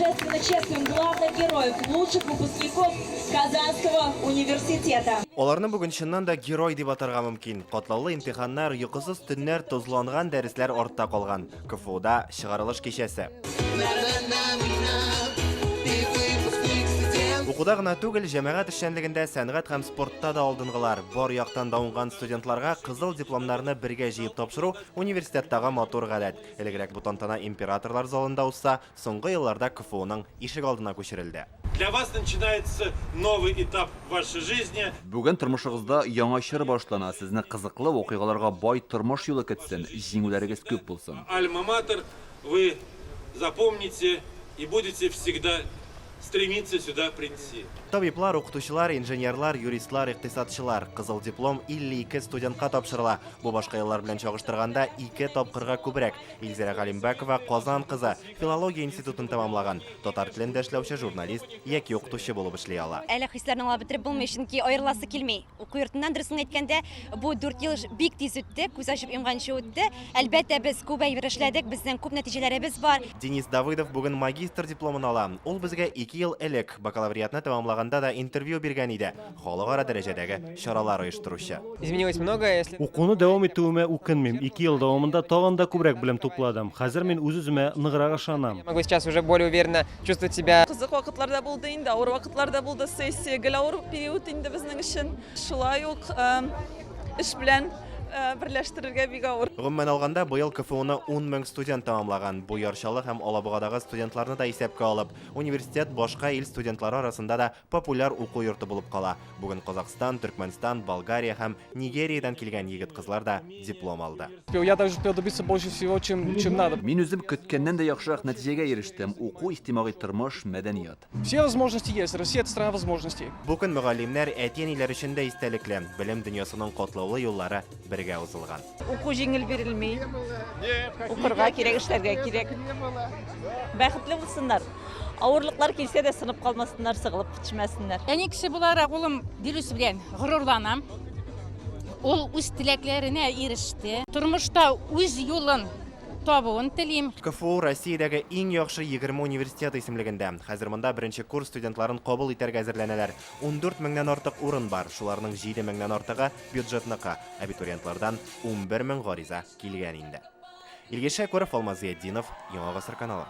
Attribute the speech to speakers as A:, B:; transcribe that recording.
A: торжественно чествуем главных героев, лучших выпускников Казанского университета.
B: Аларны бүген чыннан да герой дип атарга мөмкин. Катлаулы имтиханнар, йокысыз төннәр, тозланган дәресләр артта калган. КФУда чыгарылыш кичәсе. Укуда гына түгел, җәмәгать эшчәнлегендә, сәнгать һәм спортта да алдынгылар. Бар яктан да уңган студентларга кызыл дипломнарны бергә җыеп тапшыру университеттагы матур гадәт. Элегрәк бу тантана Императорлар залында узса, соңгы елларда КФУның ишек алдына күчерелде.
C: Для вас начинается новый этап в вашей жизни.
D: Бүген тормышыгызда яңа чор башлана, сезне кызыклы вакыйгаларга бай тормыш юлы көтсен, җиңүләрегез күп булсын.
C: Альма-матер вы запомните и будете всегда стремиться сюда прийти.
B: Табиблар, укытучылар, инженерлар, юристлар, икътисадчылар. Кызыл диплом 52 студентка тапшырыла. Бу башка еллар белән чагыштырганда ике тапкырга күбрәк. Илзирә Галимбәкова, Казан кызы, филология институтын тәмамлаган. Татар телендә эшләүче журналист яки укытучы булып эшли ала.
E: Әле хисләрне аңлап бетереп булмый, чөнки аерыласы килми. Уку йортыннан, дөресен әйткәндә, бу дүрт ел бик тиз үтте, күз ачып йомганчы үтте. Әлбәттә, без күп әйбер эшләдек, безнең күп нәтиҗәләребез бар.
B: Денис Давыдов бүген магистр дипломын ала. Ул безгә ике ел элек, бакалавриатны тәмамлаганда да интервью биргән иде. Халыкара дәрәҗәдәге чаралар оештыручы.
F: Изменилось многое, если...
G: Укуны дәвам итүемә үкенмим. Ике ел дәвамында тагын да күбрәк белем тупладым. Хәзер мин үз-үземә ныграк ышанам.
F: Я могу сейчас уже более уверенно чувствовать себя.
H: Кызык вакытлар да булды инде, авыр вакытлар да булды. Сессия гел авыр период инде безнең өчен. Шулай ук эш белән берләштерергә бик авыр.
B: Гомумән алганда, быел КФУны 10 мең студент тәмамлаган. Бу Яр Чаллы һәм Алабугадагы студентларны да исәпкә алып. Университет башка ил студентлары арасында да популяр уку йорты булып кала. Бүген Казахстан, Төркмәнстан, Болгария һәм Нигериядән килгән егет-кызлар да диплом алды.
I: Я даже успел добиться больше всего, чем, чем надо.
D: Мин үзем көткәннән дә яхшырак нәтиҗәгә ирештем. Уку, иҗтимагый тормыш, мәдәният.
I: Все возможности есть. Россия это страна возможностей.
B: Бу көн мөгаллимнәр, әти-әниләр өчен дә истәлекле. Белем дөньясының катлаулы юллары бергә узылган.
H: Уку җиңел бирелми. Укырга кирәк, эшләргә кирәк. Бәхетле булсыннар. Авырлыклар килсә дә сынып калмасыннар, сыгылып төшмәсеннәр.
J: Әни кеше буларак улым Дилүс белән горурланам. Ул үз теләкләренә иреште. Тормышта үз юлын табуын телим.
B: КФУ Россиядәге иң яхшы 20 университет исемлегендә. Хәзер монда беренче курс студентларын кабул итәргә әзерләнәләр. 14 меңнән артык урын бар, шуларның 7 меңнән артыгы бюджетныкы. Абитуриентлардан 11 мең гариза килгән инде. Илгиз Шәкүров, Алмаз Зыятдинов, Яңа Гасыр каналы.